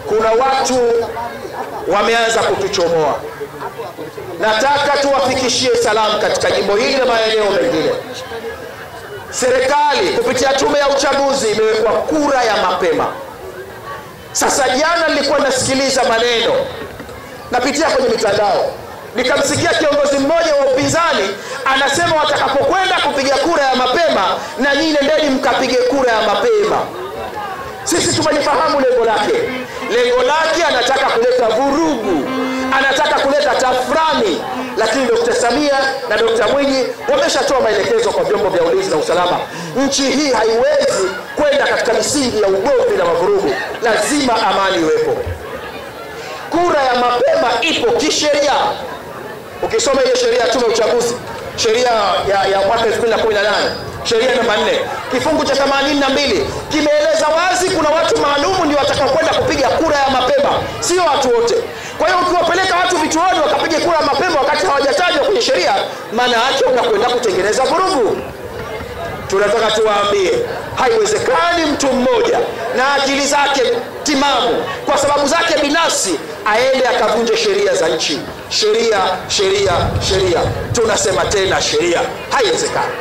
Kuna watu wameanza kutuchomoa. Nataka tuwafikishie salamu katika jimbo hili na maeneo mengine. Serikali kupitia tume ya uchaguzi imewekwa kura ya mapema. Sasa jana nilikuwa nasikiliza maneno, napitia kwenye mitandao, nikamsikia kiongozi mmoja wa upinzani anasema watakapokwenda kupiga kura ya mapema na nyinyi nendeni mkapige kura ya mapema. Sisi tumelifahamu lengo lake. Lengo lake anataka kuleta vurugu, anataka kuleta tafrani. Lakini Dr. Samia na Dr. Mwinyi wameshatoa maelekezo kwa vyombo vya ulinzi na usalama. Nchi hii haiwezi kwenda katika misingi ya ugomvi na mavurugu. Lazima amani iwepo. Kura ya mapema ipo kisheria. Ukisoma ile sheria ya tume ya uchaguzi, sheria ya mwaka 2018, sheria namba 4, kifungu cha 82 kimeeleza wazi kuna watu maalumu ndio watakaokwenda kupiga kura ya mapema, sio watu wote. Kwa hiyo ukiwapeleka watu vituoni wakapiga kura mapema wakati hawajatajwa kwenye sheria, maana yake unakwenda kutengeneza vurugu. Tunataka tuwaambie haiwezekani mtu mmoja na akili zake timamu kwa sababu zake binafsi aende akavunje sheria za nchi. Sheria, sheria, sheria. Tunasema tena sheria. Haiwezekani.